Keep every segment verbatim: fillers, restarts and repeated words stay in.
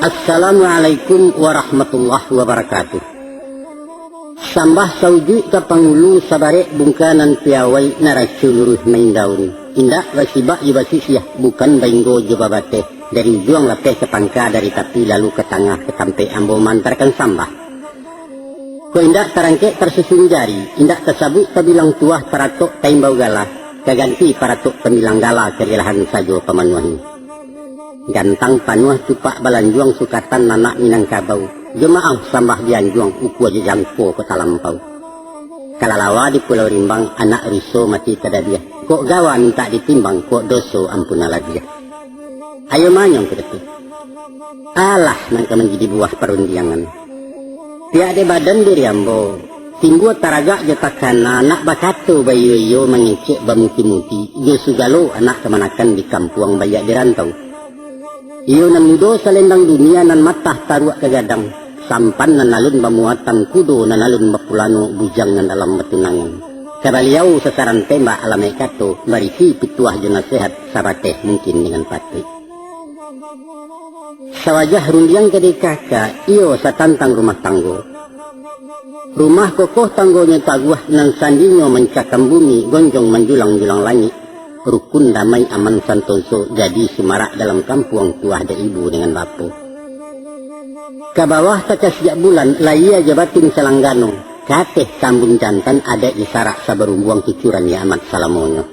Assalamualaikum warahmatullahi wabarakatuh. Sambah saujuik ka pangulu, sabarek bungka nan piawai, naraco luruih maindaun. Indak basibak jo basisiah, bukan bainggo jo babateh. Dari ujuang lapeh ka pangka, dari tapi lalu ka tangah, ka tampek ambo maantakan sambah. Kok indak tarangkek tarsusun jari, indak tasabuik tabilang tuah, taratok taimbau gala, ka ganti paratok tambilang gala, karilahan sajo pamanuahi. Gantang panuah cupak balanjuang, sukatan anak Minangkabau, jo maaf sambah dianjuang, ukua jo jangko kok talampau. Kalalawa di Pulau Rimbang, anak ruso mati tadabiah, kok gawa mintak ditimbang, kok doso ampunan labiah. Ayo manyong ka datu. Alah nan ka manjadi buah parundiangan. Pihak dek badan diri ambo, timbua taragak jo takana, nak bakato baiyo-iyo, mangecek bamuti-muti, jo sagalo anak kamanakan di kampuang baiak di rantau. Iyo nan mudo salendang dunia, nan matah taruak ka gadang, sampan nan alun bamuatan, kudo nan alun bapulano, bujang nan dalam batunangan. Ka baliau sasaran tembak alamaik kato, barisi pituah jo nasihat, sabateh mungkin dengan patuik. Sawajah rundiang ka dikaka, iyo satantang rumah tanggo. Rumah kokoh tanggonyo taguah, nan sandinyo mancakam bumi, gonjong manjulang-julang langik. Rukun damai aman santoso, jadi sumarak dalam kampuang, tuah dek ibu dengan bapo. Ka bawah takasiak bulan, layia jo batin salanggano, ka ateh tambun jantan, adaik jo sarak sabarumbuang, cucuran nyo amat salamonyo.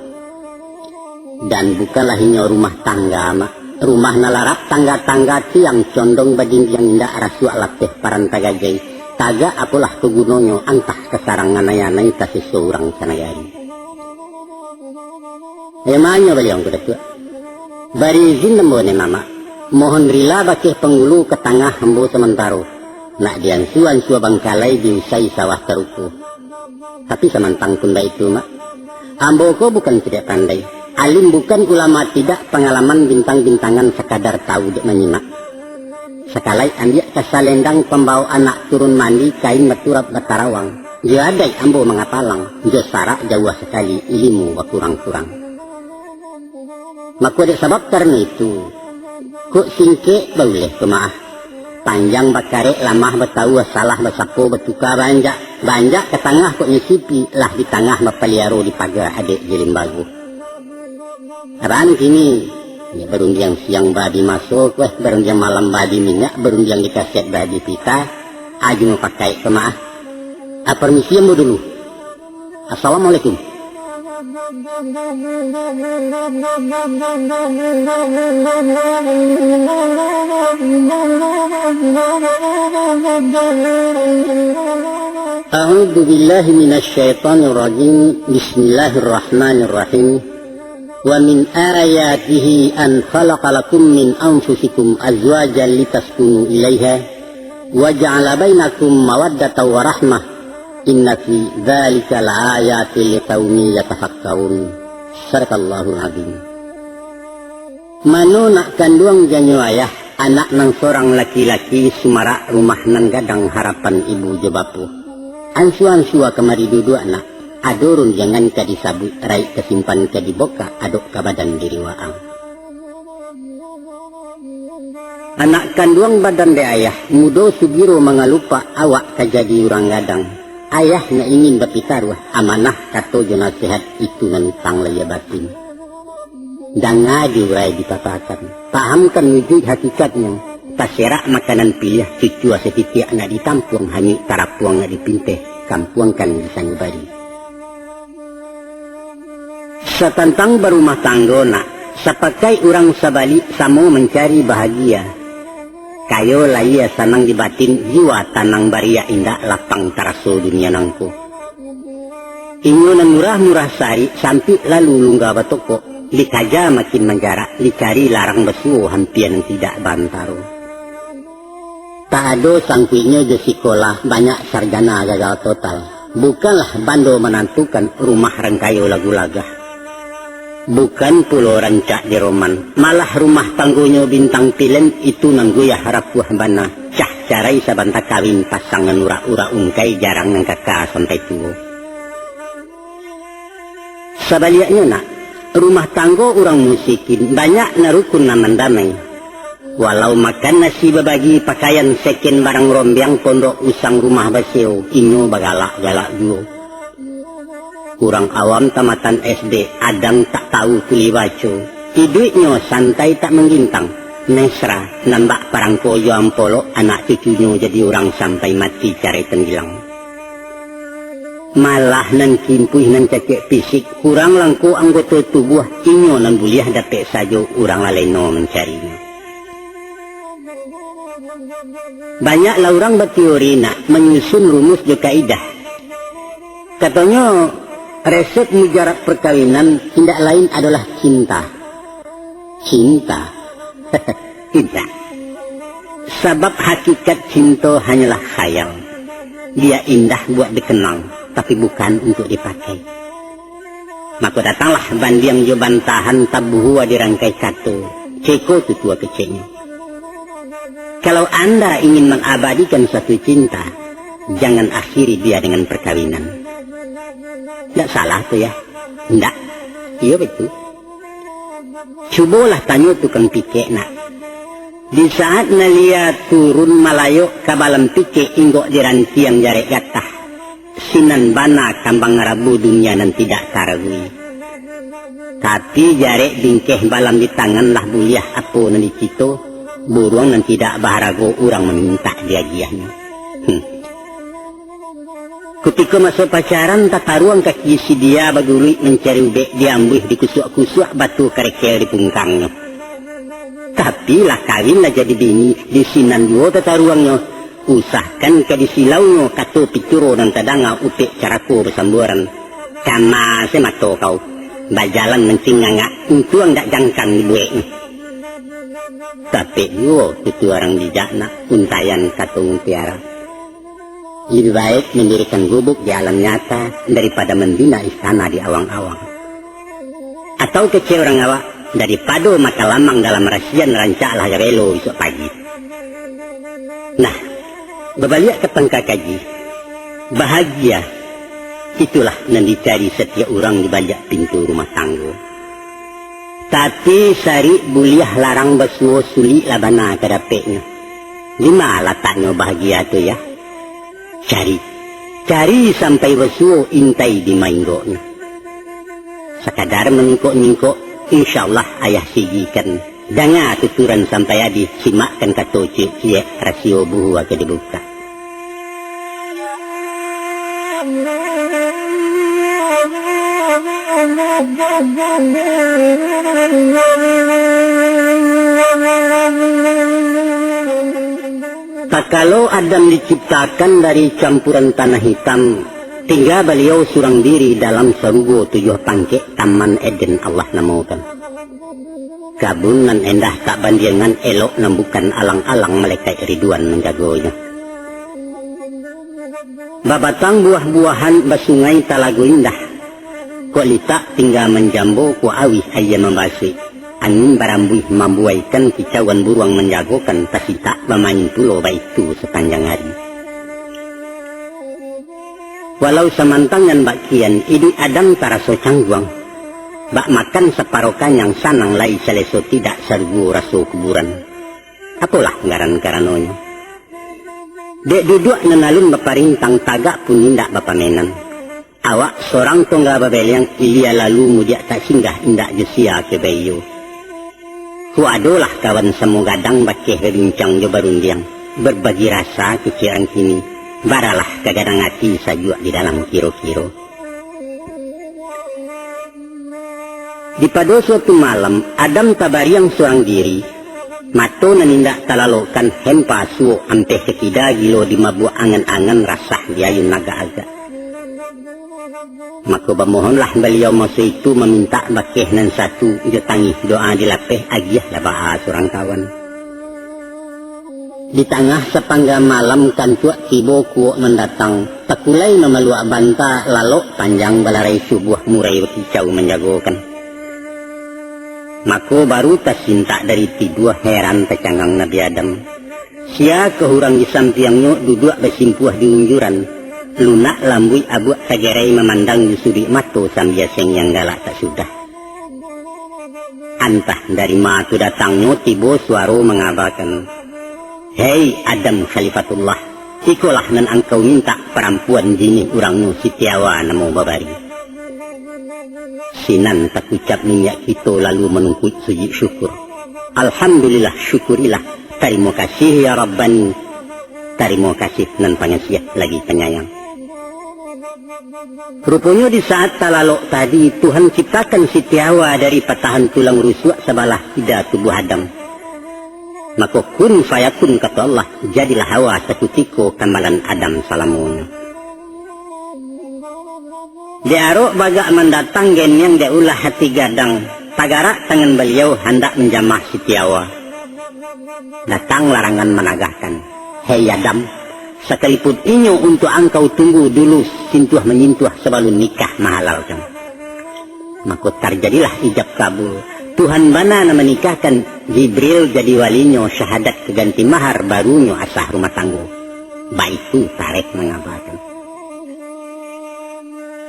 Dan bukanlah inyo rumah tangga, Mak. Rumah nan larap tangga-tangga, tiang condong badindiang, indak rasuak lapeh paran tagajai. Tagak apolah ka gunonyo, antah ka sarang anai-anai, ka seso urang sanagari. Emanyo baliau ko Datuak. Bari izin ambo ni, Mamak. Mohon rila bakeh pangulu ka tangah ambo samantaro. Nak diansua-ansua bangkalai, diusai sawah taruko. Tapi samantang pun baitu, Mak. Ambo ko bukan tidak pandai. Alim bukan, ulama tidak, pangalaman bintang-bintangan, sakadar tahu dek manyimak. Sakalai ambiak ka salendang, pambawo anak turun mandi, kain baturap batarawang. Jo adaik ambo mangapalang, jo sarak jauah sakali, ilimu bakurang-kurang. Mako dek sabab karano itu, kok singkek bauleh ko maah. Panjang bakarek, lamah batawu, salah basapo, batuka baanjak. Baanjak ka tangah kok nyisipi, lah di tangah bapaliaro, di paga adaik jo limbago. Abang kini, ya, barundiang siang bahabi maso, weh, barundiang malam bahabi minyak, barundiang di kaset bahabi pita, aju mapakaik ko maah. Ah, permisi ambo dulu. Assalamualaikum. أعوذ بالله من الشيطان الرجيم. بسم الله الرحمن الرحيم. ومن آياته أن خلق لكم من أنفسكم أزواجا لتسكنوا إليها وجعل بينكم مودة ورحمة إن في ذلك لآيات لقوم يتفكرون. صدق الله العظيم. Mano nak kanduang janyo ayah, anak nan sorang laki-laki, sumarak rumah nan gadang, harapan ibu jo bapo. Ansua-ansua kamari duduak nak, ado rundiangan ka disabuik, raik ka simpan ka dibokak, adok ka badan diri waang. Anak kanduang badan dek ayah, mudo sugiro mangalupak, awak ka jadi urang gadang. Ayah nak ingin bapitaruah, amanah kato jo nasihat, itu nan tang lahia batin. Danga di urai dipapakan, pahamkan wujuik hakikatnyo, taserak makanan piliah, cucua satitiak nak ditampuang, hanyuik tarapuang nak dipinteh, kampuangkan di sanubari. Satantang barumah tanggo nak, sapakaik urang sabalik, samo mancari bahagia. Kayo lahia sanang di batin, jiwa tanang bariak, indak lapang taraso dunia nangko. Inyo nan murah-murah sarik, sampik lalu lungga batokok, dikaja makin manjarak, dicari larang basuo, hampia nan tidak baantaro. Tak ado sangkuiknyo jo sikolah, banyak sarjana gagal total. Bukanlah bando manantukan, rumah rangkayo lagu lagah. Bukan pulo rancak di roman, malah rumah tanggonyo bintang pilem, itu nan goyah rapuah bana. Cah carai sabanta kawin, pasang nan urak-urak ungkai, jarang nan kaka sampai tuo. Sabaliaknyo nak, rumah tanggo urang musikin banyak nan rukun nan mandamai. Walau makan nasi babagi, pakaian seken barang rombiang, pondok usang rumah baseo, inyo bagalak-galak juo. Urang awam tamatan S D, adang tak tahu kuli baco. Iduiknyo santai tak manggintang. Mesra, nambak parangko jo ampolok, anak cucunyo jadi urang sampai mati carai tenggilang. Malah nan kimpuih, nan cacek fisik, kurang langko anggoto tubuah, inyo nan buliah dapek sajo, urang lalai no mancarinyo. Banyaklah urang bateori nak manyusun rumus jo kaidah. Katonyo, resep mujarab perkawinan indak lain adolah cinta. Cinta? Indak. Sabab hakikat cinto hanyolah khayal. Dia indah buat dikenang, tapi bukan untuk dipakai. Mako datanglah bandiang jo bantahan, tabuhua di rangkai kato, ceko tutua keceknyo. Kalau anda ingin mengabadikan suatu cinta, jangan akhiri dia dengan perkawinan. Ndak salah tu, ya? Ndak. Iyo, betul. Cubolah tanyo tukang pikek nak. Di saat nalia turun malayok ka balam pikek, inggok di rantiang jarek gatah. Sinan bana kambang rabu dunia nan tidak taragui. Tapi jarek bingkeh balam di tangan lah buliah apo nan dicito, buruang nan tidak baharago urang mamintak diagiahnyo. Hmm. Kutiko maso pacaran, tataruang kaki si dia baguluik mancari ubek, diambuih dikusuak-kusuak, batu karekel dipungkangnyo. Tapi lah kawin, lah jadi bini, di sinan juo tataruangnyo. Usahkan ka disilaunyo, kato pituro nan tadanga, upek carako basambuaran. Kama se mato kau, bajalan mancingangak, untuang dak jangkang dibueknyo. Tapek juo tutuarang bijak nak, untaian kato mutiara. Lebih baik mendirikan gubuk di alam nyata daripada membina istana di awang-awang. Atau kecek urang awak, daripado makan lamang dalam rasian, rancaklah gabelo isuak pagi. Nah, babaliak ka pangka kaji, bahagia itulah nan dicari satiok urang di baliak pintu rumah tanggo. Tapi sarik buliah larang basuo, sulik lah bana ka dapeknyo. Di ma lataknyo bahagia tu, ya? Cari. Cari sampai basuo, intai di ma inggoknyo. Sakadar manyingkok-nyingkok, insya Allah ayah sigikan. Danga tuturan sampai abih, simakkan kato ciek-ciek, rasio buhua ka dibukak. Takalo Adam diciptakan dari campuran tanah hitam, tingga baliau surang diri dalam sarugo tujuah pangkek, Taman Eden Allah namokan. Kabun nan endah tak bandiangan, elok nan bukan alang-alang, malaikat Ridwan manjagonyo. Babatang buah-buahan, basungai talago indah. Kok litak tingga manjambo, kok auih aia mambasuik. Angin barambuih mambuaikan, kicauan buruang manjagokan, tasitak bamain pulo baitu sapanjang ari. Walau samantang nan bak kian, iduik Adam taraso cangguang. Bak makan saparo kanyang, sanang lai saleso tidak, sarugo raso kuburan. Apolah ngaran karanonyo? Dek duduak nan alun baparintang, tagak pun indak bapamenan. Awak sorang tongga babeliang, ilia lalu mudiak tak singgah, indak jo sia ka baiyo. Kok adolah kawan samo gadang, bakeh babincang jo barundiang, barbagi rasa kecek urang kini, baralah ka gadang ati, sajuak di dalam kiro-kiro. Di pado suatu malam, Adam tabariang surang diri, mato nan indak talalokkan, hempa suok ampeh ka kida, gilo dimabuak angan-angan, rasah diayun agak-agak. Mako bamohonlah baliau maso itu, mamintak bakeh nan satu, jo tangih doa dilapeh, agiahlah baa surang kawan. Di tangah sapangga malam, kantuak tibo kuok mandatang, takulai mamaluak banta, lalok panjang balarai subuah, murai bakicau manjagokan. Mako baru tasintak dari tidua, heran tacangang Nabi Adam. Sia ka urang di sampiangnyo, duduak basimpuah di unjuran. Lunak lambuik abuak sagerai mamandang di suduik mato sambia sengiang galak tak sudah. Antah dari ma tu datangnyo tibo suaro mangabakan, "Hei Adam Khalifatullah, ikolah nan angkau mintak parampuan jinih urangnyo Siti Hawa namo babari." Sinan takucap niniak kito lalu manungkuik sujuik syukur. Alhamdulillah, syukurilah. Tarimo kasih ya Rabbani. Tarimo kasih nan pangasiah lagi panyayang. Ruponyo di saat talalok tadi, Tuhan ciptakan Siti Hawa dari patahan tulang rusuak sabalah kida tubuah Adam. Mako kun fayakun, kato Allah, jadilah Hawa sakutiko kambalan Adam salamonyo. Dek arok bagak mandatang geniang dek ulah hati gadang, tagarak tangan baliau handak manjamah Siti Hawa. Datang larangan managahkan, "Hei Adam, sakalipun inyo untuak angkau tunggu dulu sintuah-manyintuah sabalun nikah mahalalkan." Mako tarjadilah ijab kabul. Tuhan bana nan manikahkan, Jibril jadi walinyo, syahadat ka ganti mahar, barunyo asah rumah tanggo. Baitu tarikh mangabakan.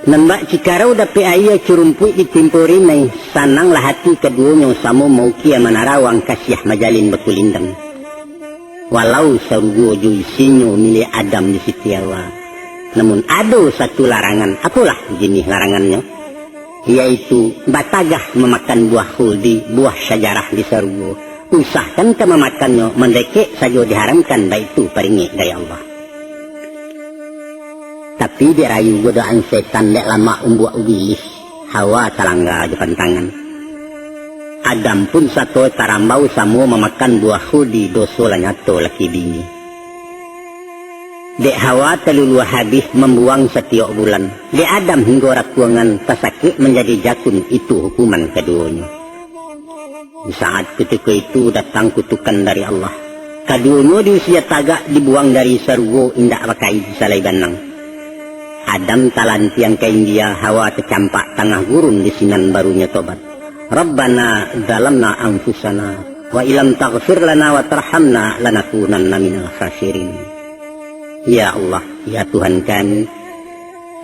Nan bak cikarau dapek aia, curumpuik ditimpo rimai, sananglah hati kaduonyo samo maukia manarawang, kasiah majalin bakulindang. Walau sarugo jo isinyo milik Adam di Siti Hawa, namun ado satu larangan, apolah jinih larangannyo? Yaitu batagah mamakan buah khuldi, buah syajarah di sarugo. Usahkan ka mamakannyo, mandekek sajo diharamkan, baitu paringek dari Allah. Tapi dek rayu godaan setan, dek lamak umbuak ubilih, Hawa talangga jo pantangan. Adam pun sato tarambau samo mamakan buah khuldi, doso lah nyato laki bini. Dek Hawa taluluah habih mambuang satiok bulan, dek Adam hinggo rakuangan, tasakik manjadi jakun, itu hukuman kaduonyo. Di saat kutiko itu datang kutukan dari Allah. Kaduonyo diusia tagak, dibuang dari sarugo, indak bakain salai banang. Adam talantiang ka India, Hawa tacampak tangah gurun, di sinan barunyo tobat. "Rabbana zalamna anfusana, wa illam taghfir lana wa tarhamna lanakunanna minal khasirin." Ya Allah, ya Tuhan kami,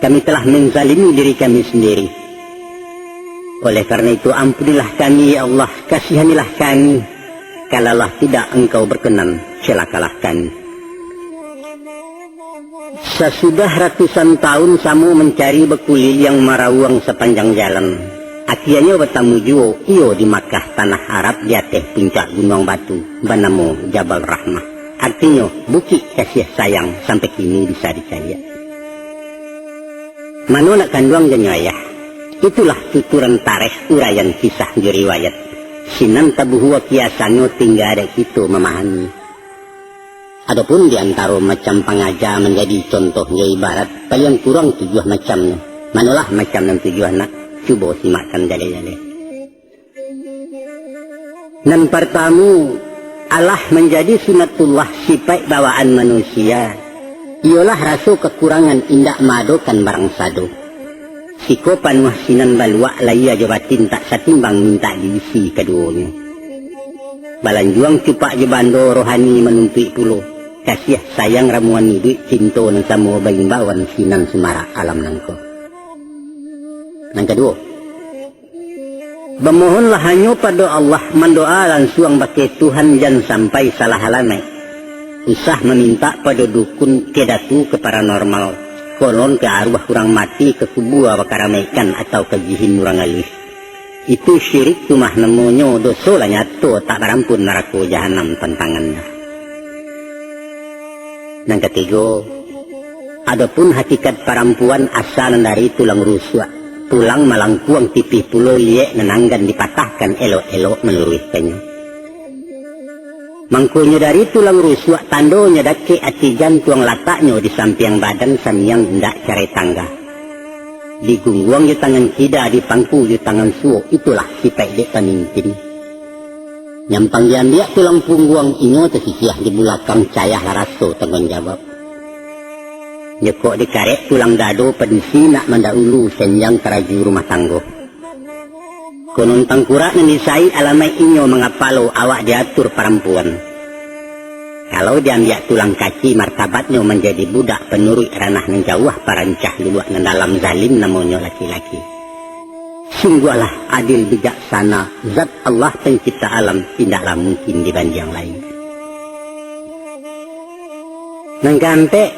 kami telah menzalimi diri kami sendiri. Oleh karena itu, ampunilah kami, ya Allah, kasihanilah kami. Kalaulah tidak Engkau berkenan, celakalah kami. Sasudah ratusan tahun samo mancari, bakuliliang marawuang sapanjang jalan, akianyo batamu juo iyo di Makkah, tanah Arab, di ateh puncak gunuang batu, banamo Jabal Rahmah. Artinyo, Bukik Kasih Sayang, sampai kini bisa dicaliak. Mano nak kanduang janyo ayah? Itulah tuturan tarikh, uraian kisah jo riwayat. Sinan tabuhua kiasannyo, tingga dek kito mamahami. Adopun di antaro macam pangaja manjadi contoh jo ibarat, paliang kurang tujuah macamnyo. Manolah macam nan tujuah nak? Cubo simakkan jaleh-jaleh. Nan partamu, alah manjadi sunatullah sipaik bawaan manusia, iyolah raso kakurangan indak maadokan barang sado. Siko panuah sinan baluak, lahia jo batin tak satimbang, mintak diisi kaduonyo. Balanjuang cupak jo bando, rohani manuntuik pulo. Kasiah sayang ramuan iduik, cinto nan samo baimbauan, sinan sumarak alam nangko. Nan kaduo, bamohonlah hanyo pado Allah, mandoa lansuang bakeh Tuhan, jan sampai salah alamaik. Usah mamintak pado dukun, ka datu, ka paranormal, konon ka aruah urang mati, ka kubua bakaramaikan, atau ka jihin urang aluih. Itu syirik tu mah namonyo, doso lah nyato tak barampun, narako jahanam pantangannyo. Nan katigo, adopun hakikat parampuan asa nan dari tulang rusuak, tulang malangkuang tipih pulo, liek nan anggan dipatahkan, elok-elok maluruihkannyo. Mangkonyo dari tulang rusuak, tandonyo dakek ati jantuang, lataknyo di sampiang badan, samiang indak carai tangga. Digungguang jo tangan kida, dipangku jo tangan suok, itulah sipaik dek pamimpin. Nyampang diambiak tulang pungguang, inyo tasisiah di bulakang, cayah lah raso tangguang jawab. Jokok dikarek tulang dado, padusi nak mandaulu, senjang karaju rumah tanggo. Konon tangkurak nan disaik, alamaik inyo mangapalo, awak diatur parampuan. Ka Kalau diambiak tulang kaki, martabatnyo manjadi budak panuruik ranah nan jauah, parancah lubuak nan dalam, zalim namonyo laki-laki. Sungguahlah adil bijaksana, Zat Allah Pencipta alam, indaklah mungkin dibandiang lai. Nan kaampek,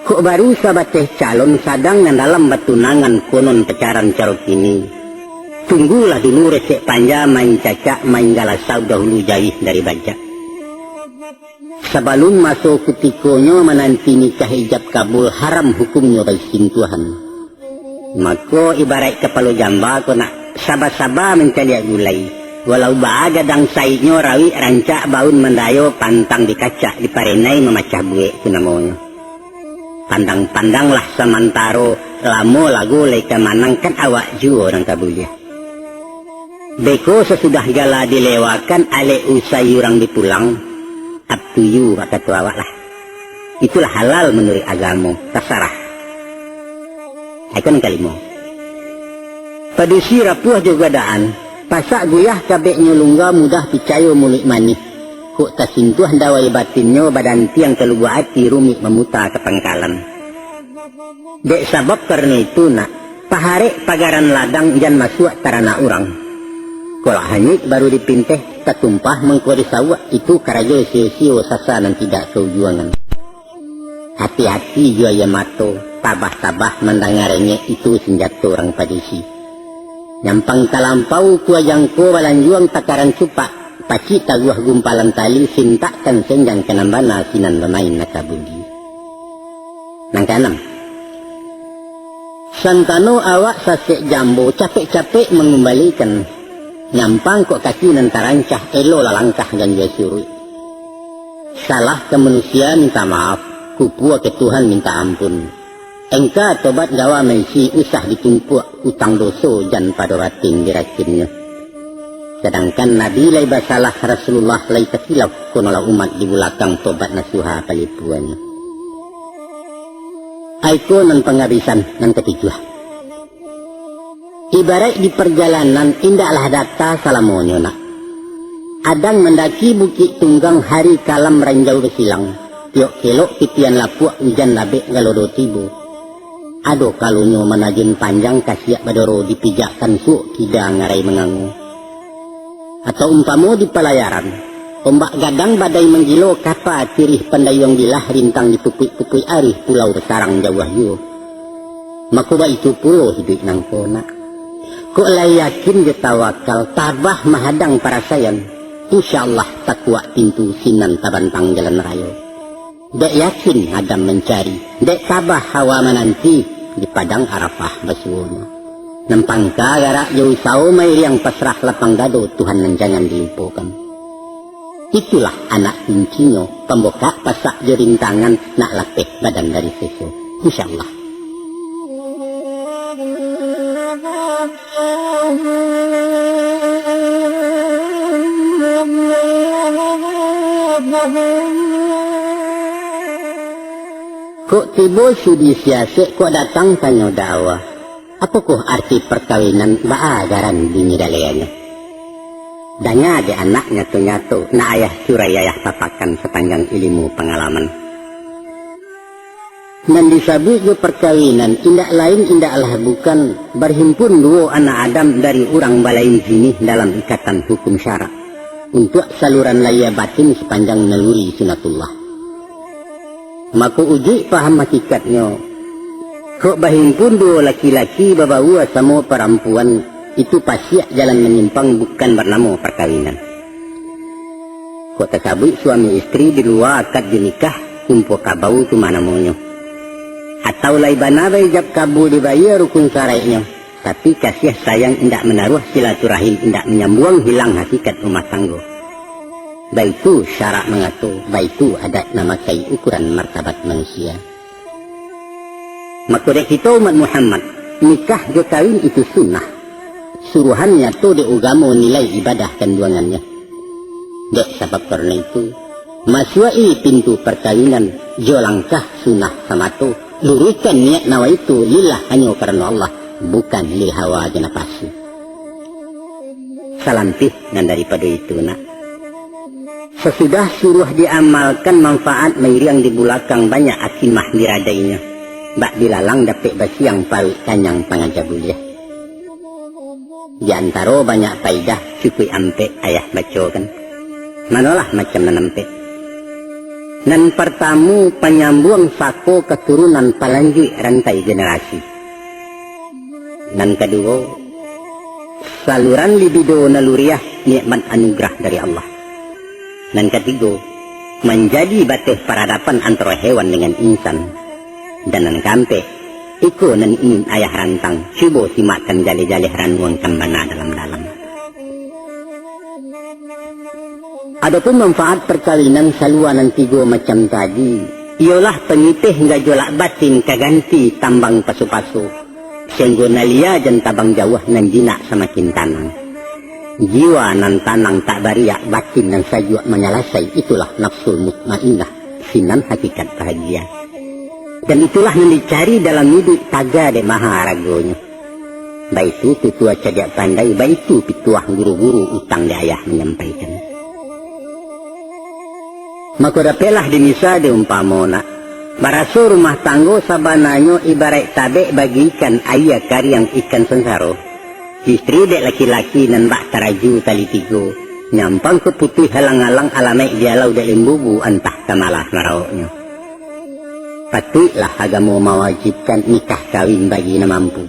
kok baru sabateh calon, sadang nan dalam batunangan, konon pacaran caro kini. Tunggulah dulu resek panja, main cacak, main galasau, dahulu jauah dari bajak. Sabalun maso kutikonyo, mananti nikah ijab kabul, haram hukumnyo baisintuahan. Mako, ibaraik kapalo jamba ko nak, saba-saba mancaliak gulai. Walau baa gadang saiknyo, rawik rancak baun mandayo, pantang dikacak diparenai, mamacah buek tu namonyo. Pandang-pandanglah samantaro, lamo lago lai ka manang, kan awak juo nan ka buliah. Beko sasudah gala dilewakan, alek usai urang dipulang, up to you, bak kato awak lah. Itulah halal manuruik agamo, tasarah. Iko nan kalimo. Padusi rapuah jo gadaan, pasak guyah kabeknyo lungga, mudah picayo muluik manih. Kok tasintuah dawai batinnyo, badantiang ka lubuak ati, rumik mamuta ka pangkalan. Dek sabab karano itu nak, paharek pagaran ladang, jan masuak taranak urang. Kok lah hanyuik baru dipinteh, tatumpah mangko disauak, itu karajo sio-sio, sasa nan tidak kaujuangan. Hati-hati jo aia mato, tabah-tabah mandanga rengek, itu sanjato urang padusi. Nyampang talampau kua jangko, balanjuang takaran cupak, pacik taguah gumpalan tali, sintakkan senjang ka nan bana, sinan bamain naka budi. Nan kaanam, santano awak sasek jambo, capek-capek mangumbalikan, nyampang kok kaki nan tarancah, elo lah langkah ganjua suruik. Salah ka manusia minta maaf, kupua ka Tuhan minta ampun. Engka tobat gawa maisi, usah ditumpuak utang doso, jan pado batin diracunnyo. Sadangkan Nabi lai basalah, Rasulullah lai takilauf, konolah umat di bulakang tobat nasuha palipuannyo. Aiko nan pangabisan nan katujuah. Ibaraik di parjalanan, indaklah data salamonyo nak. Adang mandaki bukik tunggang, hari kalam ranjau basilang, tiok kelok titian lapuak, ujan labek galodo tibo. Ado kalonyo manajun panjang, kasiak badoro dipijakkan, suok kida ngarai mangango. Atau umpamo di palayaran, ombak gadang badai manggilo, kapa tirih pandayuang bilah, rintang dipupuik-pupuik arih, pulau basarang jauah juo. Mako baitu pulo hiduik nangko nak. Kok lai yakin jo tawakal, tabah mahadang parasaian, insya Allah takuak pintu, sinan tabantang jalan rayo. Dek yakin Adam mancari, dek tabah Hawa mananti, di padang Arafah basuonyo. Nan pangka garak jo usao, mairiang pasrah lapang dado, Tuhan nan jangan dilupokan. Itulah anak kuncinyo, pambukak pasak jo rintangan, nak lapeh badan dari seso. Insya Allah. Kok tibo sudi siasek, kok datang tanyo dawa. Apokoh arti parkawinan, baa garan bunyi daleanyo? Danga dek anak nyato-nyato, nak ayah curai ayah papakan, sapanjang ilimu pangalaman. Nan disabuik jo parkawinan, indak lain indaklah bukan, barhimpun duo anak Adam dari urang balain jinih dalam ikatan hukum syarak, untuak saluran lahia batin sapanjang naluri sunatullah. Mako ujuik paham hakikatnyo, kok bahimpun duo laki-laki babaua samo parampuan, itu pasiak jalan manyimpang, bukan banamo parkawinan. Kok tasabuik suami istri di lua akad jo nikah, kumpua kabau tu mah namonyo. Atau lai bana baijab kabul dibayia rukun saraiknyo, tapi kasiah sayang indak manaruah, silaturahim indak manyambuang, hilang hakikat rumah tanggo. Baitu syarak mangato, baitu adat namakai ukuran martabat manusia. Mako dek kito umat Muhammad, nikah jo kawin itu sunnah. Suruhan nyato dek ugamo, nilai ibadah kanduangannyo. Dek sabab karano itu, masuak-i pintu parkawinan jo langkah sunnah samato, luruihkan niat nawaitu lillah, hanyo karano Allah, bukan li hawa jo napasu. Salampih nan daripado itu nak, Sasudah suruah diamalkan, manfaat mairiang di bulakang, banyak akimah diradainyo. Bak bilalang dapek basiang, paruik kanyang pangaja buliah. Di antaro banyak paidah, cukuik ampek ayah bacokan. Manolah macam nan ampek. Nan partamu, panyambuang sako katurunan, palanjuik rantai generasi. Nan kaduo, saluran libido naluriah, nikmat anugerah dari Allah. Nan katigo, manjadi bateh paradapan antaro hewan dengan insan. Dan nan kaampek, iko nan ingin ayah rantang, cubo simakkan jaleh-jaleh ranuang kambana dalam-dalam. Adopun manfaat parkawinan salua nan tigo macam tadi, iyolah panitih gajolak batin ka ganti tambang paso-paso, sahinggo nan lia jan tabang jauah, nan jinak samakin tanang. Jiwa nan tanang tak bariak, batin nan sajuak manyalasai, itulah nafsul mutmainnah, sinan hakikat bahagia. Dan itulah nan dicari dalam iduik, taga dek maha aragonyo. Baitu tutua cadiak pandai, baitu pituah guru-guru, utang di ayah manyampaikan. Mako dapeklah dimisa di umpamo nak, baraso rumah tanggo sabananyo ibaraik tabek bagi ikan, aia kariang ikan sansaro. Istri dek laki-laki nan bak taraju tali tigo, nyampang ka putuih alang-alang, alamaik dialau dek limbubu, antah ka malah marawoknyo. Patuiklah agamo mawajibkan nikah kawin bagi nan mampu.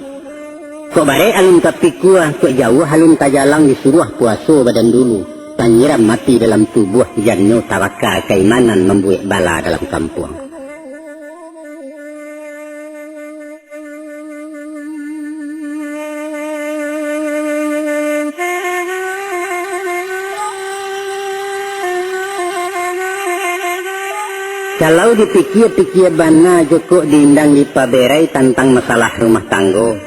Kok barek alun tapikua, kok jauah alun tajalang, disuruah puaso badan dulu, panyiram api dalam tubuah, jannyo tabaka kaimanan, mambuek bala dalam kampuang. Kalau dipikia-pikia bana, jokok diindang dipaberai tantang masalah rumah tanggo,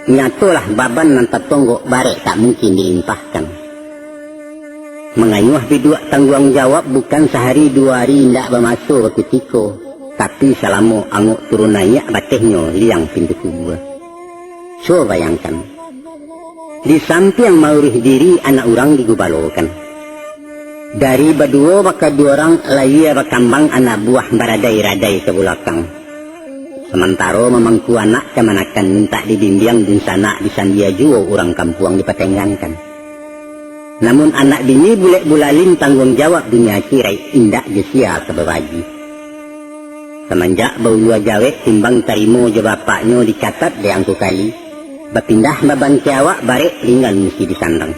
nyatolah baban nan tatonggok barek tak mungkin dilimpahkan. Mangayuah biduak tangguang jawab bukan sahari duo hari, indak bamaso bakutiko, tapi salamo angok turun naiak batehnyo liang pintu kubua. Cubo bayangkan, di sampiang maurih diri anak urang digubalokan. Dari baduo bakaduo urang, layie bakambang anak buah baradai-radai ka bulakang. Samantaro mamangku anak kamanakan mintak dibimbiang dunsanak disandia juo urang kampuang dipatenggangkan. Namun anak bini bulek bulalin tangguang jawab dunia akiraik indak jo sia ka babagi. Samanjak baulua jawek timbang tarimo jo bapaknyo dikatat dek angku kali, bapindah baban ka awak barek ringan musti disandang.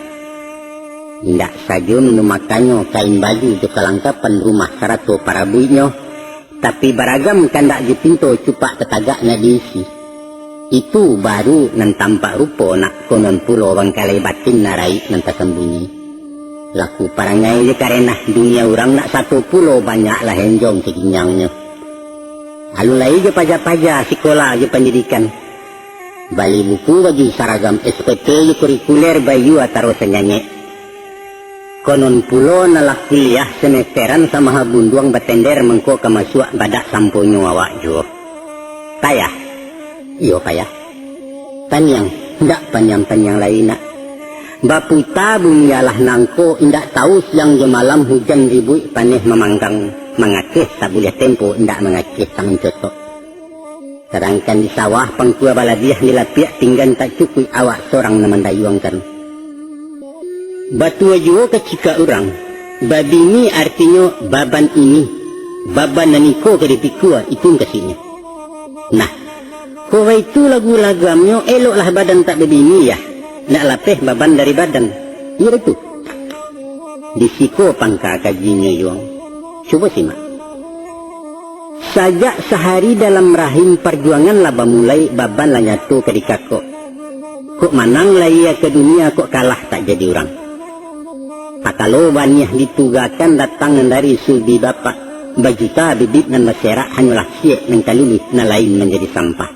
Indak sajo minum makannyo kain baju jo kalangkapan rumah sarato parabuiknyo, tapi baragam kandak jo pinto cupak tatagak nak diisi. Itu baru nan tampak rupo nak konon pulo bangkalai batin nan raik nan tasambunyi. Laku parangai jo karenah dunia urang nak sato pulo banyaklah enjong kaginjangnyo. Alun lai jo paja-paja sikola jo pandidikan. Bali buku baju saragam S P T jo kurikuler baiyo ataro sanyanyek. Konon pulo nan lah kuliah semesteran samaha bunduang batender mangko ka masuak badak samponyo awak juo. Payah. Iyo payah. Paniang, indak paniang-paniang lai nak. Baputa bumi alah nangko, indak tahu siang jo malam hujan ribuik paneh mamanggang, mangakeh tak buliah tempo, indak mangakeh tak mancotok. Sadangkan di sawah pangkua balabiah, di lapiak pinggan tak cukuik awak sorang nan mandayuangkan. Batua juo kacikak urang, babini artinyo baban ini, baban nan iko ka dipikua, itu mukasuiknyo. Nah, kok baitu lagu lagamnyo, eloklah badan tak babini, yah, nak lapeh baban dari badan. Iyo baitu. Di siko pangka kajinyo, Yuang. Cubo simak. Sajak sahari dalam rahim parjuangan lah bamulai, baban lah nyato ka dikakok. Kok manang lahia ka dunia, kok kalah tak jadi urang. Takalo baniah ditugakan datang nan dari sulbi bapak, bajuta bibit nan baserak, hanyolah siek nan kaluluih, nan lain manjadi sampah.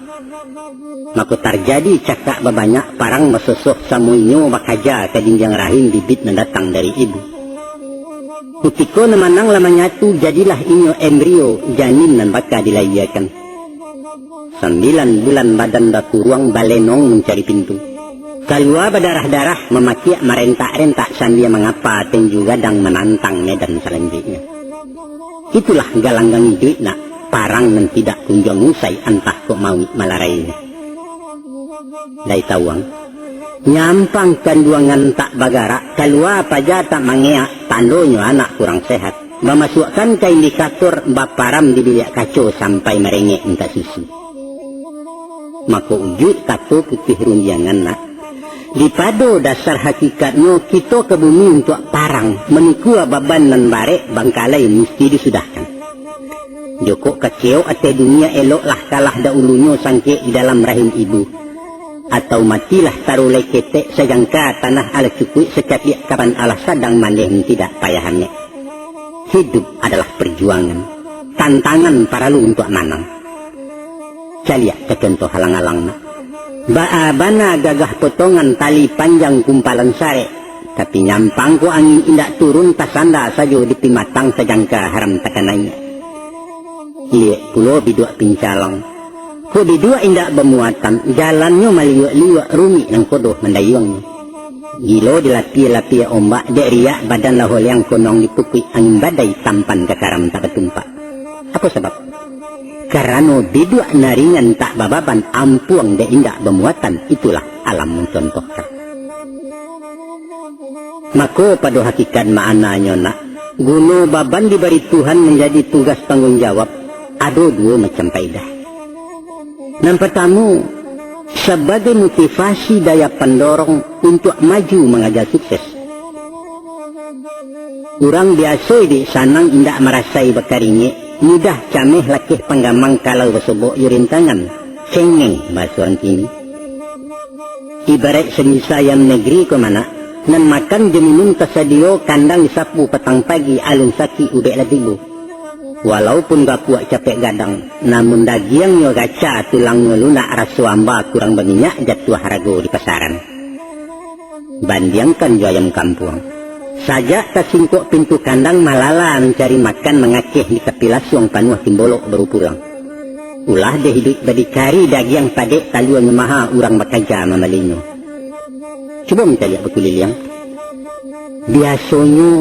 Mako tarjadi cakak babanyak, parang basosoh, samo inyo bakaja ka jinjiang rahim bibit nan datang dari ibu. Kutiko nan manang lah manyatu, jadilah inyo embrio, janin nan baka dilahiakan. Sambilan bulan badan bakuruang, balenong mancari pintu. Kalua badarah-darah, mamakiak marentak-rentak sambia mangapa tinju gadang manantang medan salanjuiknyo. Itulah galanggang iduik nak, parang nan tidak kunjuang usai, antah kok mauik malarainyo. Lai tawuang. Nyampang kanduangan tak bagarak, kalua paja tak mangeak, tandonyo anak kurang sehat. Mamasuakkan ka indikator baparam di biliak kaco sampai marengek mintak susu. Mako ujuik kato putih rundiangan nak, dipado dasar hakikatnyo kito ka bumi untuak parang, manikua baban nan barek, bangkalai musti disudahkan. Jokok kaciok ateh dunia, eloklah kalah dahulunyo sangkek di dalam rahim ibu. Atau matilah tarulai ketek, sajangka tanah alah cukuik, sacapiak kaban alah sadang mandeh, nan tidak payah amek. Hidup adalah perjuangan, tantangan paralu untuak manang. Caliak ka contoh alang-alang nak. Baa bana gagah potongan tali panjang kumpalan sarek, tapi nyampang ko angin indak turun, tasanda sajo di pimatang, sajangka haram takanai. Liek pulo biduak pincalang. Kok biduak indak bamuatan, jalannyo maliuak-liuak, rumik nan kodoh mandayuangnyo. Gilo dilapia-lapia ombak, dek riak badan lah oleang, konong ditukuik angin badai, tampan ka karam tak batumpak. Apo sabab? Karano biduak nan ringan tak bababan, ampuang dek indak bamuatan, itulah alam mancontohkan. Mako, pado hakikat maknanyo nak, guno baban dibari Tuhan manjadi tugas tangguang jawab, ado duo macam paedah. Nan partamo, sabagai motivasi daya pandorong untuak maju mangaja sukses. Urang biaso iduik sanang indak marasai bakaringek, mudah cameh lakeh panggamang kalau basobok jo rintangan, cengeng bahaso urang kini. Ibaraik samisa ayam negeri ko manak, nan makan jo minun tasadio, kandang disapu patang pagi, alun sakik ubek lah tibo. Walaupun gapuak capek gadang, namun dagiangnyo gaca, tulangnyo lunak, raso amba kurang baminyak, jatuah harago di pasaran. Bandiangkan jo ayam kampuang. Sajak tasingkok pintu kandang, malala mancari makan, mangakeh di tapi lasuang, panuah timbolok baru pulang. Ulah deh iduik badikari, dagiang padek taluanyo maha, urang bakaja mambalinyo. Cubo mancaliak bakuliliang. Biasonyo,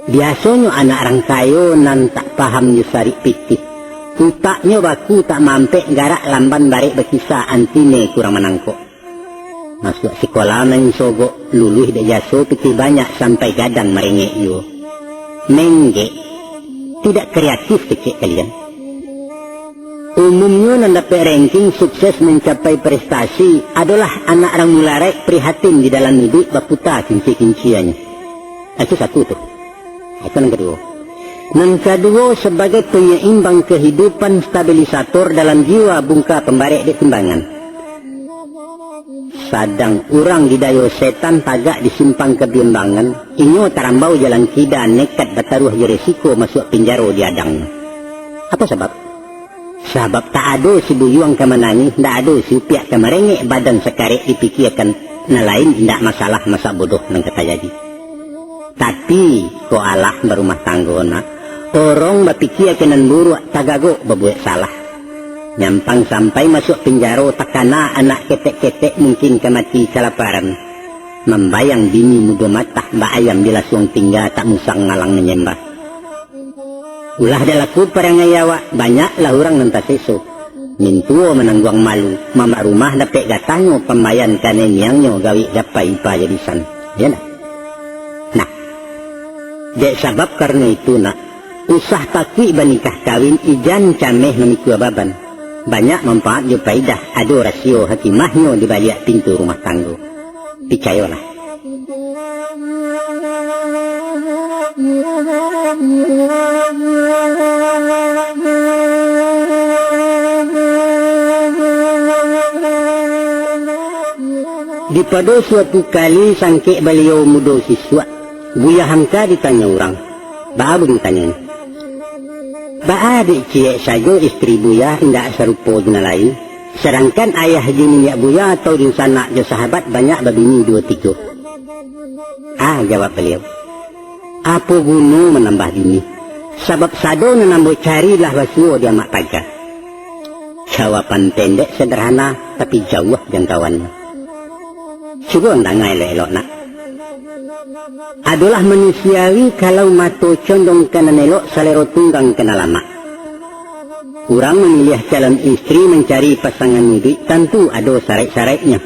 biasonyo anak rang kayo nan tak paham jo sarik pitih. Utaknyo baku tak mampek, garak lamban barek bakisa, antine kurang manangkok. Masuak sikola main sogok, luluih dek jaso pitih banyak, sampai gadang marengek juo. Menggek, tidak kreatif kecek kalian. Umumnyo nan dapek ranking sukses mancapai prestasi adolah anak rang mularaik prihatin di dalam iduik baputa kinci-kinciannyo. Itu satu tu. Itu nan kaduo. Nan kaduo, sabagai panyaimbang kahidupan, stabilisator dalam jiwa, bungka pambarek dek timbangan. Sadang urang didayo setan tagak di simpang kabiambangan, inyo tarambau jalan kida, nekat bataruah jo resiko masuak pinjaro di adangnyo. Apo sabab? Sabab tak ado si buyuang ka manangih, ndak ado si upiak ka marengek, badan sakarek dipikiakan, nan lain indak masalah, masak bodoh nan ka tajadi. Tapi, kok alah barumah tanggo nak, orong bapikia ka nan buruak, tagagok babuek salah. Nyampang sampai masuak pinjaro, takana anak ketek-ketek, mungkin ka mati kalaparan. Mambayang bini mudo matah, bak ayam di lasuang tingga, tak musang malang manyembah. Ulah dek laku parangai awak, banyaklah urang nan taseso. Mintuo manangguang malu, mamak rumah dapek gatahnyo, pambayan kanai miangnyo, gawik gapai ipa jadisan. Iyo ndak? Nah, dek sabab karano itu nak, usah takuik banikah kawin, ijan cameh mamikua baban. Banyak manfaat jo paidah, ado rasio hakimahnyo di baliak pintu rumah tanggo. Picayolah. Dipado suatu kali sangkek baliau mudo sisuak, Buya Hamka ditanyo urang. Baa bunyi tanyonyo? Baa dek ciek sajo istri Buya indak sarupo jo nan lain, sadangkan ayah jo niniak Buya atau dunsanak jo sahabat banyak babini duo tigo? Ah, jawab baliau, apo guno manambah bini, sabab sado nan ambo cari lah basuo di amak paga. Jawaban pendek sederhana, tapi jauah jangkauannyo. Cubo ang danga elok-elok, nak. Adolah manusiawi kalau mato condong ka nan elok, salero tunggang ka nan lamak. Urang mamiliah calon istri mancari pasangan iduik tantu ado saraik-saraiknyo.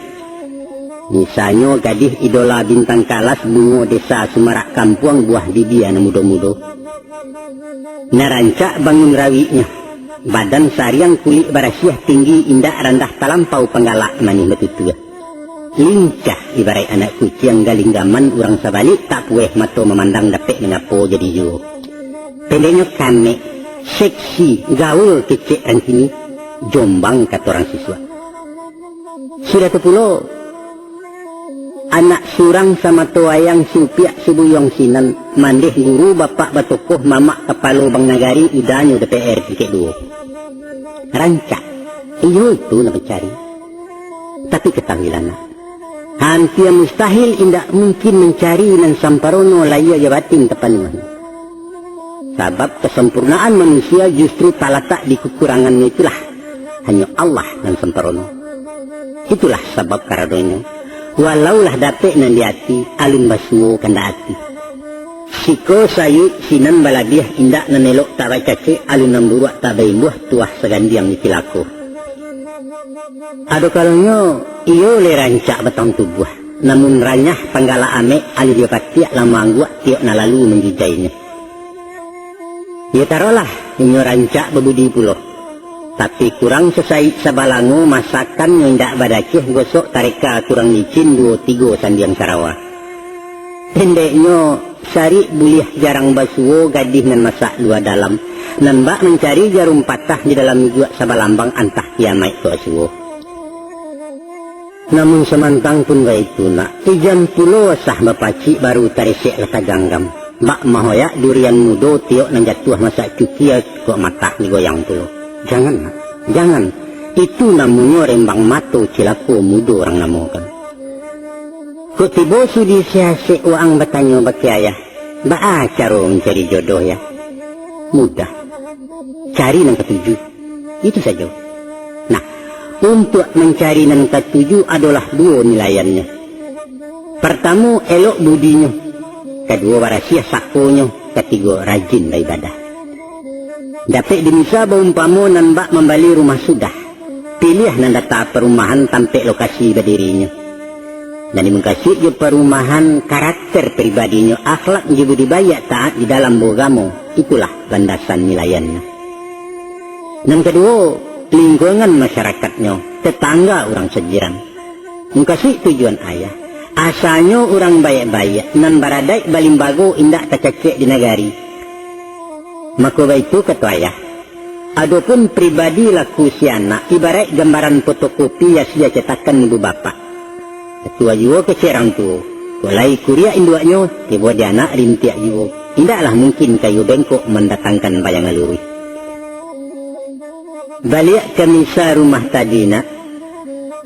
Misalnyo gadih idola bintang kalas, bungo desa sumarak kampuang, buah bibia nan mudo-mudo. Nan rancak bangun rawiknyo, badan sariang kulik barasiah, tinggi indak randah talampau, panggalak manih batutua. Lincah ibaraik anak kuciang, galinggaman urang sabalik, tak pueh mato mamandang, dapek manyapo jadi juo. Pendeknyo kamek, seksi, gaul kecek rancini, jombang kato urang sisuak. Sudah tu pulo, anak surang samato ayang, siupiak sibuyuang sinan, mandeh guru bapak batokoh, mamak kapalo bank nagari, udanyo D P R tingkek duo. Rancak, iyo itu nan mancari. Tapi katahuilah, nak, hampia mustahil indak mungkin mancari nan samparono, lahia jo batin tapanuah. Sabab kasampurnaan manusia justru talatak di kakurangannyo itulah. Hanyo Allah nan samparono. Itulah sabab karanonyo, walaulah dapek nan di ati, alun basuo kandak ati. Siko sayuik sinan balabiah, indak nan elok tak bacacek, alun nan buruak tak baimbuah, tuah sagandiang di cilako. Ado kalonyo iyo lai rancak batang tubuah, namun ranyah panggalak amek, alun jo patiak lah maangguak, tiok nan lalu manjijainyo. Iyo tarolah, inyo rancak babudi pulo. Tapi kurang sasaik sabalango, masakannyo indak badaceh, gosok tareka kurang licin, duo tigo sandiang sarawa. Pendeknyo, sarik buliah jarang basuo, gadih nan masak lua dalam, nan bak mancari jarum patah, di dalam ijuak sabalambang, antah kiamaik ko asuo. Namun samantang pun baitu, nak, ijam pulo asah bapacik, baru taresek lah taganggam. Bak mahoyak durian mudo, tiok nan jatuah masak cukia, kok matah digoyang pulo. Jangan, nak, jangan. Itu namonyo rembang mato cilako, mudo urang namokan. Kok tibo sudi siasek waang batanyo bak ayah, baa caro mancari jodoh, yah? Mudah. Cari nan katuju. Itu sajo. Nah, untuak mancari nan katuju adolah duo nilaiannyo. Partamo, elok budinyo. Kaduo, barasiah sakonyo. Katigo, rajin baibadah. Dapek dimisa baumpamo nan bak mambali rumah sudah. Piliah nan data parumahan, tampek lokasi badirinyo. Nan dimukasuik jo parumahan, karakter pribadinyo, akhlak jo budi baiak, taat di dalam baugamo, itulah landasan nilaiannyo. Nan kaduo, lingkungan masyarakatnyo, tetangga urang sajiran. Mukasuik tujuan ayah, asanyo urang baiak-baiak, nan baradaik balimbago, indak tacacek di nagari. Mako baitu kato ayah, adopun pribadi laku si anak, ibaraik gambaran fotokopi, asia cetakan ibu bapak. Katua juo kecek urang tuo, kok lai kuriak induaknyo, tibo di anak rintiak juo. Indaklah mungkin kayu bengkok mandatangkan bayangan luruih. Baliak ka misa rumah tadi, nak.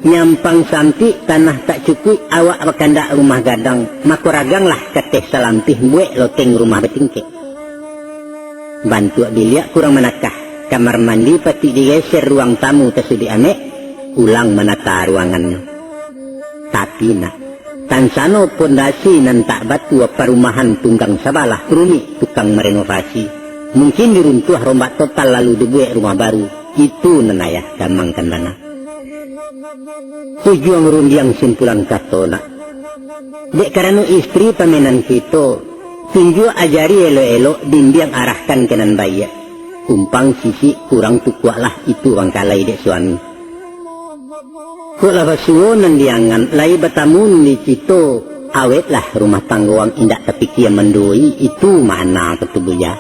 Nyampang sampik, tanah tak cukuik, awak bakandak rumah gadang, mako raganglah kateh salampih, buek loteng rumah batingkek. Bantuak biliak kurang manakah, kamar mandi patik digeser, ruang tamu tasudik amek, ulang manata ruangannyo. Tapi, nak, tansano pondasi nan tak batua, parumahan tunggang sabalah, rumik tukang marenovasi. Mungkin diruntuah rombak total, lalu dibuek rumah baru. Itu nan ayah gamangkan bana. Ujuang rundiang simpulan kato, nak. Dek karano istri pamenan kito, tunjuak ajari elok-elok, bimbiang arahkan ka nan baiak. Kumpang sisik kurang tukuaklah, itu bangkalai dek suami. Kok lah basuo nan diangan, lai batamu nan dicito, awetlah rumah tanggo ang, indak tapikia manduoi, itu makna kato buya.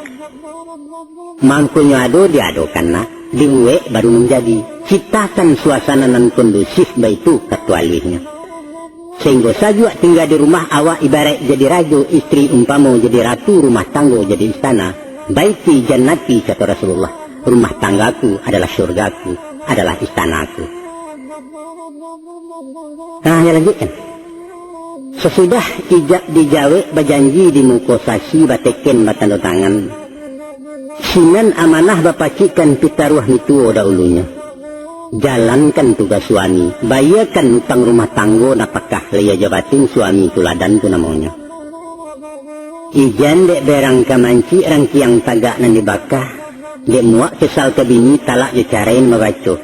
Mangkonyo ado diadokan, nak, dibuek baru manjadi. Ciptakan suasana nan kondusif, baitu kato aluihnyo. Sahinggo sajuak tingga di rumah, awak ibaraik jadi rajo, istri umpamo jadi ratu, rumah tanggo jadi istana. Baiti jannati, kato Rasulullah, rumah tanggaku adalah syurgaku, adalah istanaku. Nah, ya lanjutkan. Sasudah ijab dijawek, bajanji di muko sasi, bateken batando tangan, sinan amanah bapacikkan, pitaruah mituo dahulunyo. Jalankan tugas suami, bayiekan utang rumah tanggo, napakah lai jo batin, suami tuladan tu namonyo. Ijan dek berang ka mancik, rangkiang tagak nan dibakah, dek muak kesal ka bini, talak jo carai nan babaco.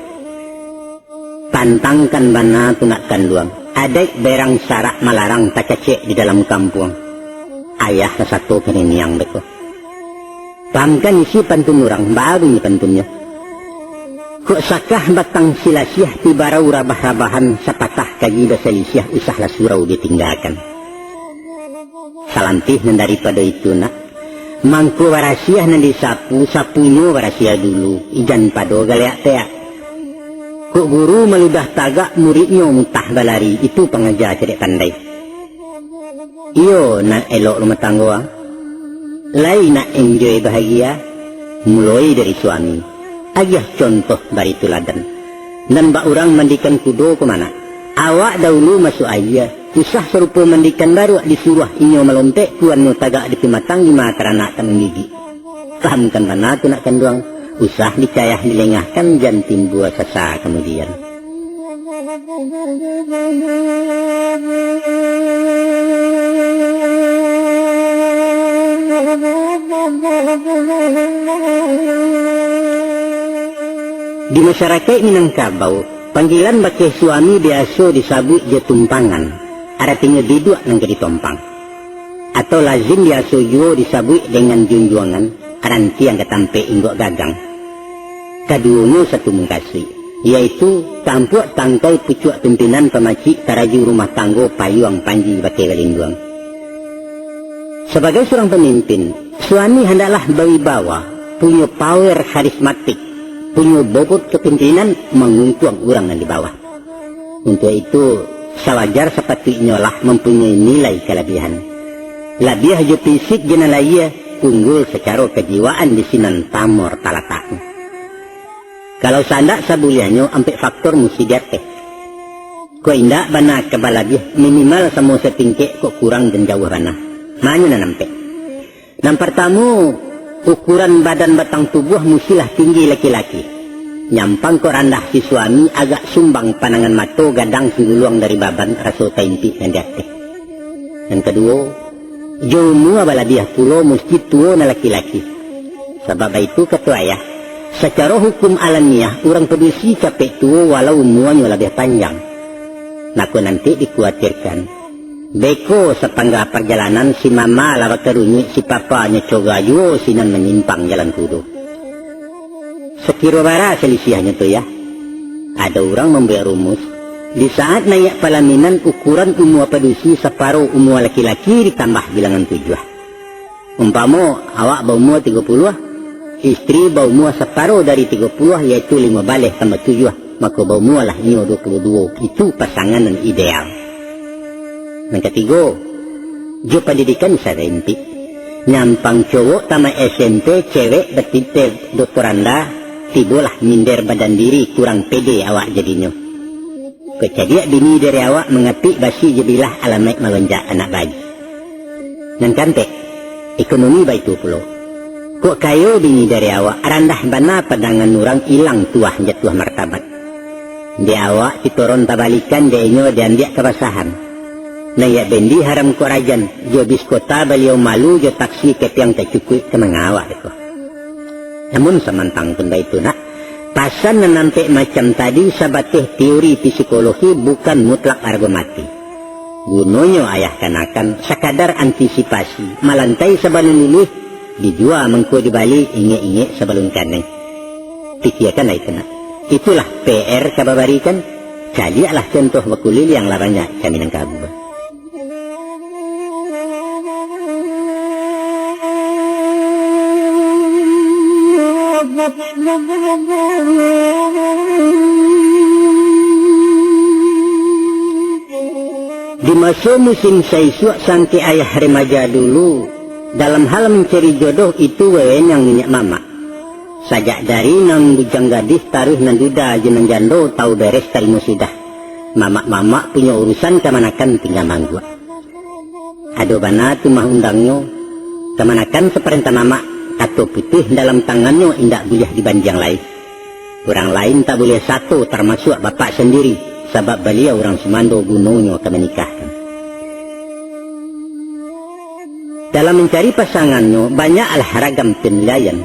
Pantangkan bana tu nak kanduang, adaik berang sarak malarang takecek di dalam kampuang. Ayah sasato ka niniang beko. Pahamkan isi pantun urang, baa bunyi pantunnyo. Kok sakah batang silasiah, tibarau rabah-rabahan, sapatah kaji basalisiah, usahlah surau ditinggakan. Salantih nan daripado itu nak, mangko barasiah nan disapu, sapunyo barasiah dulu, ijan pado galeak teak. Kok guru maludah tagak, muridnyo mutah balari, itu pangaja cadiak pandai. Iyo, nak elok rumah tanggo, ah. Lai nak enjoy bahagia, muloi dari suami. Agiah contoh bari tuladan. Nan bak urang mandikan kudo ko mah nak. Awak dahulu masuak aia, usah sarupo mandikan baruak, disuruah inyo malompek, kuannyo tagak di pimatang, lima taranak tak manggigik. Pahamkan bana tu nak kanduang, usah dicayah dilengahkan, jan timbua sasa kamudian. Di masyarakaik Minangkabau, panggilan bakeh suami biaso disabuik jo tumpangan, aratinyo biduak nan ka ditompang. Atau lazim biaso juo disabuik dengan junjuangan, rantiang ka tampek inggok gagang. Kaduonyo satu mukasuik, yaitu tampuak tangkai pucuak pimpinan pamacik taraju rumah tanggo payuang panji bakeh balinduang. Sabagai surang pamimpin, suami handaklah bawibawa, punyo power karismatik, punyo bobot kapimpinan manguntuang urang nan di bawah. Untuak itu, sawajar sapatuiknyo lah mampunyoi nilai kalabiahan. Labiah jo fisik jo nan lahia, unggul sacaro kajiwaan di sinan pamor talataknyo. Kalau sandak sabuliahnyo ampek faktor musti diateh. Kok indak bana ka balabiah, minimal samo satingkek, kok kurang jan jauah bana. Manyo nan ampek. Nan partamo, ukuran badan batang tubuah mustilah tinggi laki-laki. Nyampang kok randah si suami, agak sumbang pandangan mato, gadang si guluang dari baban, raso taimpik nan di ateh. Nan kaduo, jo umua balabiah pulo musti tuo nan laki-laki. Sabab baitu kato ayah, sacaro hukum alamiah urang padusi capek tuo walau umuanyo labiah panjang. Mako nanti dikuatirkan, beko sapangga parjalanan si mama lah bakarunyuik, si papa nyo coga juo sinan manyimpang jalan kudo. Sakiro bara salisiahnyo tu, yah? Ado urang mambuek rumus, di saat naiak palaminan ukuran umua padusi saparo umua laki-laki ditambah bilangan tujuah. Umpamo, awak baumua tigo puluah, istri baumua saparo dari tigo puluah, yaitu limo baleh tambah tujuah, mako baumualah inyo duo puluah duo. Itu pasangan nan ideal. Nan katigo, jo pandidikan sarentik. Nyampang cowok tamat S M P, cewek batiteh doktoranda, tibolah minder badan diri, kurang pede awak jadinyo. Kok cadiak bini dari awak mangapik basi jo bilah, alamaik malonjak anak bayi. Nan kaampek, ekonomi baitu pulo. Kok kayo bini dari awak, randah bana pandangan urang, ilang tuah jatuah martabat. Dek awak sitoron tabalikan, dek inyo diambiak kabasahan. Naiak bendi haram kok rajan, jo bis kota baliau malu, jo taksi kepiang tacukuik, ka manga awak beko. Namun samantang pun baitu nak, pasan nan ampek macam tadi sabateh teori psikologi, bukan mutlak arago mati. Gunonyo ayah kanakan sakadar antisipasi, malantai sabalun luluih, dijua mangko dibali, ingek-ingek sabalun kanai. Pikiakanlah itu nak. Itulah P R ka babarikan. Caliaklah contoh bakuliliang lah banyak ka Minangkabau. Di maso musim saisuak, sangkek ayah remaja dulu, dalam hal mancari jodoh itu wewenang niniak mamak. Sajak dari nan bujang gadih taruih nan duda jo nan jando, tau beres tarimo sudah. Mamak-mamak punyo urusan, kamanakan tingga maangguak. Ado bana tu mah undangnyo, kamanakan saparentah mamak, kato putuih dalam tangannyo indak buliah dibandiang lai. Urang lain tak buliah sato, tarmasuak bapak sandiri, sabab baliau urang sumando, gunonyo ka manikahkan. Dalam mancari pasangannyo, banyaklah ragam panilaian.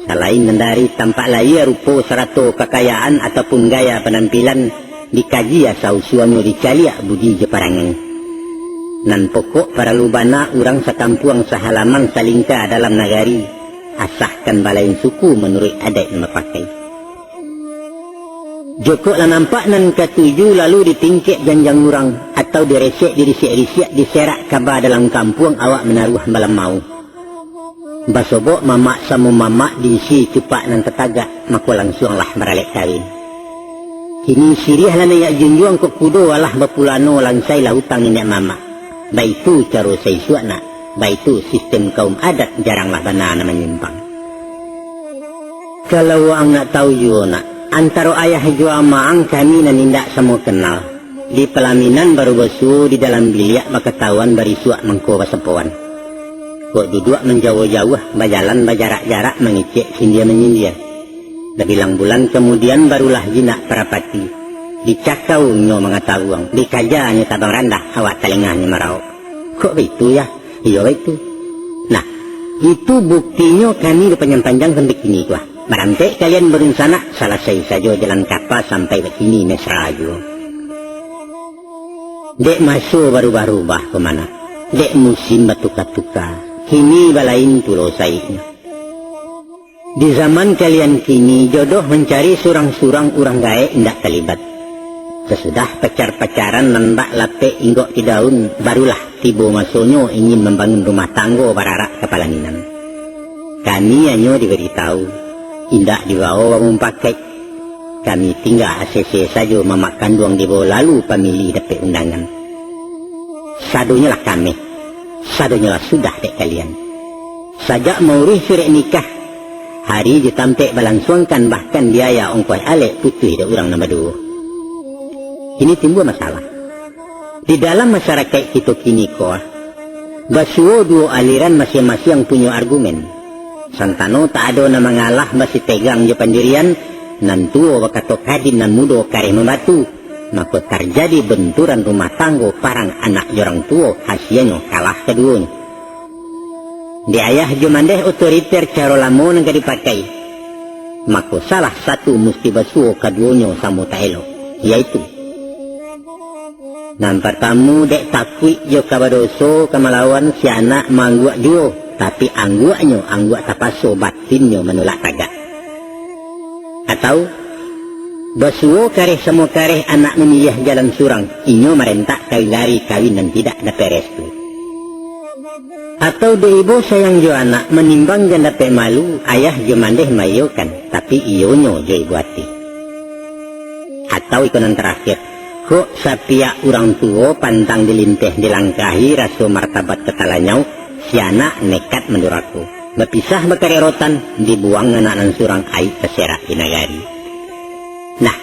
Salain nan dari tampak lahia, rupo, sarato kakayaan ataupun gaya panampilan, dikaji asa usuanyo, dicaliak budi jo parangai. Nan pokok paralu bana urang sakampuang, sahalaman, salingka dalam nagari, asakan balain suku manuruik adaik nan bapakai. Jokok lah nampak nan katuju, lalu ditingkek janjang urang, atau diresek, dirisiak-risiak, diserak kaba dalam kampuang, awak manaruah malamau. Basobok mamak samo mamak, diisi cupak nan tatagak, mako lansuanglah baralek kawin. Kini siriah lah naiak junjuang, kok kudo alah bapulano, lansai lah utang niniak mamak. Baitu caro saisuak nak, baitu sistem kaum adat, jaranglah bana nan manyimpang. Kalau waang nak tahu juo nak, antaro ayah jo amaang kami nan indak samo kenal. Di palaminan baru basuo, di dalam biliak bakatahuan, barisuak mangko basapoan. Kok duduak manjauah-jauah, bajalan bajarak-jarak, mangecek sindia manyindia. Sabilang bulan kamudian barulah jinak parapati. Dicakau nyo mangatabuang, dikaja nyo tabang randah, awak talengahnyo maraok. Kok baitu, Yah? Iyo, baitu. Nah, itu buktinyo kami bapanjang-panjang sampai kini ko, ah. Barantek kalian barunsanak, salasai sajo jalan kapa, sampai bakini mesra juo. Dek maso barubah-rubah ko mah nak, dek musim batuka-tuka, kini balain pulo saiknyo. Di zaman kalian kini, jodoh mancari surang-surang, urang gaek indak talibat. Sasudah pacar-pacaran nan bak lapek inggok di daun, barulah tibo masonyo ingin mambangun rumah tanggo bararak ka palaminan. Kami hanyo dibari tahu, indak dibao bamupakaik. Kami tingga asese sajo mamak kanduang dibao, lalu pamilih dapek undangan. Sadonyolah kameh, sadonyolah sudah dek kalian. Sajak mauruih surek nikah, hari jo tampek balansuangkan, bahkan biaya ongkoh alek putuih dek urang nan baduo. Kini timbua masalah. Di dalam masarakaik kito kini ko, basuo duo aliran, masiang-masiang punyo argumen. Santano tak ado nan mangalah, basitegang jo pandirian, nan tuo bakato kadim, nan mudo kareh mambatu, mako tarjadi benturan rumah tanggo, parang anak jo urang tuo, hasianyo kalah kaduonyo. Di ayah jo mandeh otoriter caro lamo nan ka dipakai, mako salah satu musti basuo, kaduonyo samo tak elok, yaitu, nan partamu, dek takuik jo ka badoso, ka malawan, si anak maangguak juo, tapi angguaknyo angguak tapaso, batinnyo manulak tagak. Atau, basuo kareh samo kareh, anak mamiliah jalan surang, inyo marentak kawin lari, kawin nan tidak dapek restu. Atau dek ibo sayang jo anak, manimbang jan dapek malu, ayah jo mandeh maiyokan, tapi iyonyo jo ibo ati. Atau iko nan tarakhir, kok sapiak urang tuo, pantang dilinteh dilangkahi, raso martabat ka talanyau, si anak nekat mandurako, bapisah bakarek rotan, dibuang anak nan surang, aib taserak di nagari. Nah,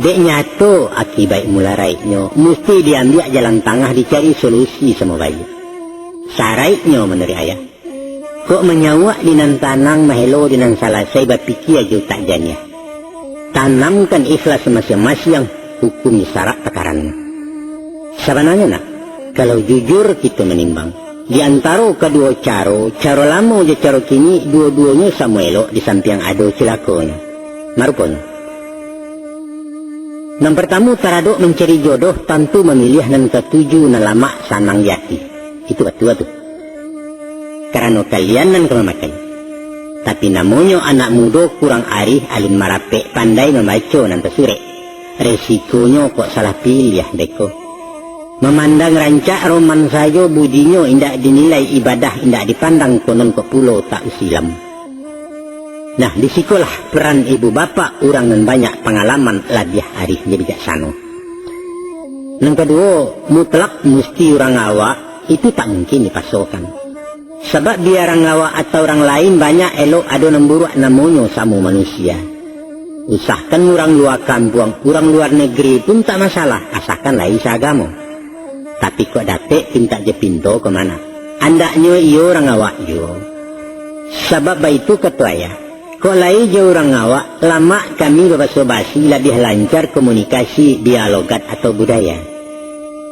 dek nyato akibaik mularaiknyo, musti diambiak jalan tangah, dicari solusi samo baiak. Saraiknyo manuruik ayah, kok manyauak di nan tanang, mahelo di nan salasai, bapikia jo utak janiah. Tanamkan ikhlas masiang-masiang, hukum jo sarak pakarannyo. Sabananyo nak, kalau jujur kito manimbang, di antaro kaduo caro, caro lamo jo caro kini, duo-duonyo samo elok, di sampiang ado cilakonyo. Maruponyo, nan partamu, taradok mancari jodoh, tantu mamiliah nan katuju, nan lamak sanang di ati. Itu batua tu. Karano kalian nan ka mamakai. Tapi namonyo anak mudo, kurang arih, alun marapek, pandai mambaco nan tasurek. Resikonyo kok salah piliah beko. Mamandang rancak roman sajo, budinyo indak dinilai, ibadah indak dipandang, konon kok pulo tak usilam. Nah, di sikolah peran ibu bapak, urang nan banyak pangalaman, labiah arih jo bijaksano. Nan kaduo, mutlak musti urang awak, itu tak mungkin dipasokan. Sabab bia urang awak atau urang lain banyak elok, ado nan buruak, namonyo samo manusia. Usahkan urang lua kampuang, urang luar negeri pun tak masalah, asakan lai saagamo. Tapi kok dapek pintak jo pinto ko mah nak, andaknyo iyo urang awak juo. Sabab baitu kato ayah, Kok lai jo urang awak, lamak kami babaso basi, labiah lancar komunikasi via logat atau budaya.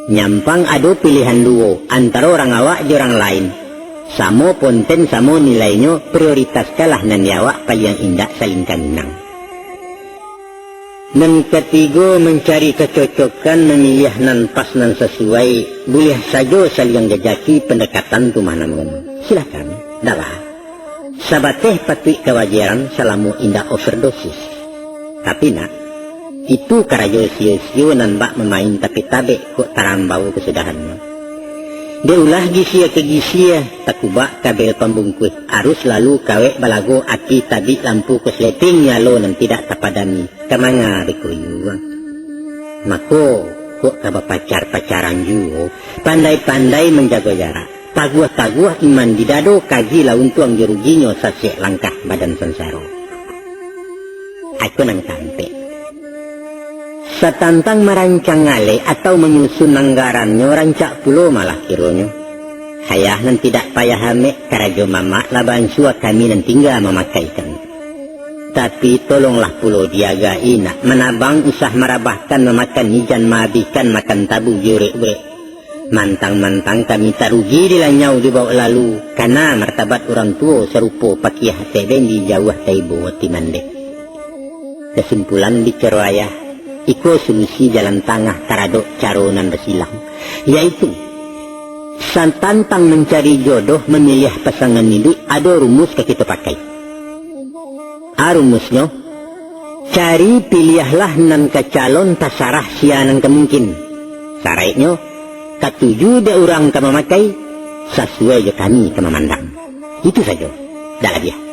Nyampang ado pilihan duo antaro urang awak jo urang lain. Samo ponten, samo nilainyo, prioritaskanlah nan di awak paliang indak saling kanang. Nan katigo, mancari kacocokan, mamiliah nan pas, nan sasuai, buliah sajo saliang jajaki, pandekatan tu mah namonyo. Silakan, dalah. Sabateh patuik kawajaran, salamo indak overdosis. Tapi nak, itu karajo sio-sio nan bak mamain tapi tabek kok tarambau kasudahannyo. Dek ulah gisia ka gisia, takubak kabel pambungkuih, arus lalu kawek balago, api tabik lampu kosleting, nyalo nan tidak tapadami. Ka manga beko iyo? Mako, kok ka bapacar-pacaran juo, pandai-pandai manjago jarak, taguah-taguah iman di dado, kaji lah untuang jo ruginyo, sasek langkah badan sansaro. Iko nan kaampek. Satantang marancang alek atau manyusun anggarannyo, rancak pulo malah kironyo. Hayah nan tidak payah amek, karajo mamak lah baansua, kami nan tingga mamakaikan. Tapi tolonglah pulo diagai nak, manabang usah marabahkan, mamakan ijan maabihkan, makan tabu jo urek-urek. Mantang-mantang kami tarugi di lanyau dibawok lalu, kana martabat urang tuo, sarupo pakiah ateh bendi jauah taibo ati mandeh. Kasimpulan bicaro ayah, iko solusi jalan tangah taradok caro nan basilang, yaitu, satantang mancari jodoh, mamiliah pasangan iduik, ado rumus ka kito pakai. A rumusnyo, cari piliahlah nan ka calon, tasarah sia nan ka mungkin. Saraiknyo, katuju dek urang ka mamakai, sasuai jo kami ka mamandang. Itu sajo, dak labiah.